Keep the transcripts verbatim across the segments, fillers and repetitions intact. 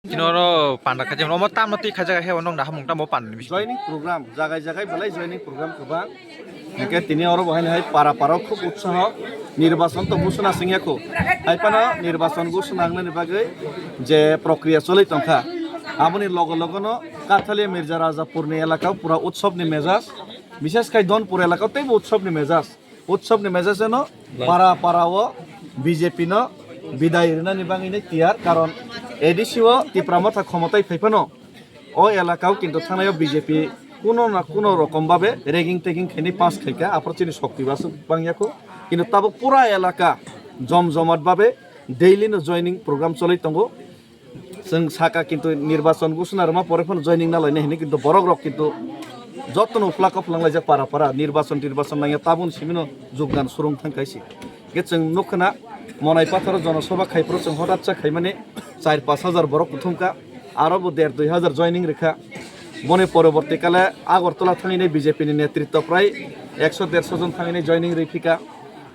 Tini oro panda khaijak, omo tamo twi khaijak, he ono naham tamo panda ni bisingo. Joining program, jagai jagai belai joining program kwbang. Hingke tini oro bo haino hai para para khub utsaho. Nirbachon to buchona singya kho. Hai phano nirbachon buchona wngnani bagwi je prokriya choli tongkha. Aboni logo logono Kathalia Mirza Rajapurni elaka pura utsabni mejaj. Bishes khai Donpur elaka teibo utsabni mejaj. Utsabni mejaj no para para o B J P no bidai rinani bagwi ni tiyar, karon A D C o Tipra Motha khomotai phai phano o elaka o kintu thangnai o B J P kuno na kuno rokom babe ragging tagging khainai pass khaika, aphuru chini shokti basu bangya kho. Kintu tabuk pura elaka jom jomat babe daily no joining program choli tongo. Chwng saka kintu nirbachon gusuna rwma pore phano joining na lainai hini, kintu borok rok kintu jotono uphla kophlang laijak para para nirbachon tirbachon nangya tabun simino jogdan surung thang kaisi. Ge chwng nukha na Monai Patharo jonosobha khai phuru chwng hotat cha khaimani char pash hajar borok kuthumkha, aro bo der dui hajar joining rikha. Boni poroborti kale Agartala thanginai B J P ni netritto prai ekso derso jon thanginai joining riphika.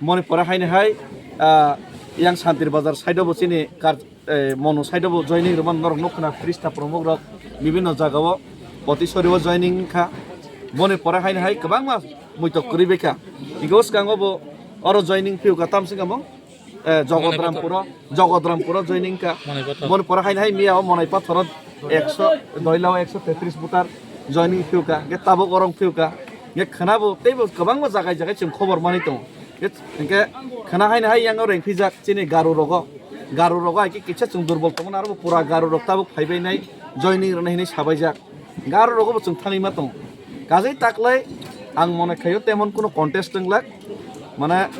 Boni pore haini hai, ah, yang Santir Bazar side o bo chini kar-, eh, Monu side o bo joining rwmani norok nukha na Krista promok rok bibinno jaga o Potisori o joining wngkha. Boni pore haini hai kwbangma muitok kwrwi baikha. Hingke o swkango bo oro joining phiyokha tamswk amo, eh, Jogodrampuro, Jogodrampuro joining wngkha. Boni pore haini hai miya o Monai Patharo ekso, Doilao ekso tetris voter joining phiyokha. Hingke tabuk oro phiyokha. Hingke khwnabo teibo kwbangma jagai jagai chwng khobor manwi tongo. Hingke khwna haini hai yang o rengphijak chini Garo rogo. Garo rogo hai khe kisa chwng durbol tongo, aro bo pura Garo rok tabuk phaibai nai joining rwnai hinwi sabaijak. Garo rogo bo chwng thangwi ma tongo. Kajai taklai ang mone khaio temon kuno contest wng lak. Mane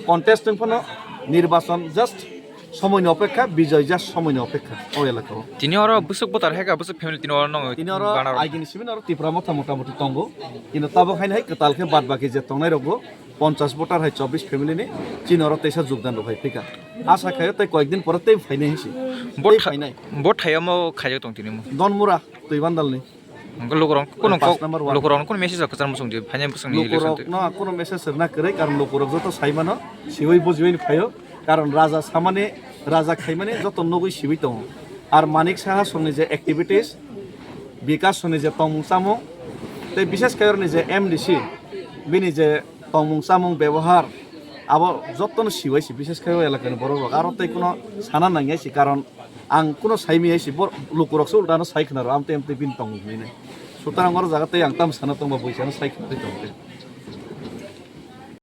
contest wng phano nirbachon just somoini opekha, bijoy just somoini opekha o elaka o. Tini oro bwswk voter hai kha, bwswk family tini oro nang Tini oro banaro. Agini simi oro Tipra Motha motamoti tongo. Kintu tabuk haini hai kwtal khe bad baki je tongnai rokbo ponchas voter hai chobbish family ni chini oro teisa jogdan rok hai phika. Asa khaio tei koyek din pore tei phainai hinsi. Vote Tei tha-, phainai. Vote thaio mo khaijak tong tini mo. Donmura, Twibandal ni. Hwnkhe lukurok kuno Pash kok-, number one. Lukurok kuno message rok kwchang muchung di, phainai bwswk ni election Lukurok twi. No kuno message rwna kwrwi, karon lukurok joto sai mano, siwi bujiwi ni phaio, karon raja samani, raja khaimani joto nugwi siwi tongo. Ar Manik Saha songni je activities, Bikas songni je tongmung chamung, tei bishes khe oroni je M D C, bini je tongmung chamung bebohar, abo jotono siwi si, bishes khe o elakani borok rok. Aro tei kuno sana nangya si, karon Ang kuno sai maya si, bo lukurok se ultano sai khna rw, amtwi amtwi bini tong hinwi nai. Sutarang oro jaga tei ang tam sana tongba bui sana sai khna twi tong tei.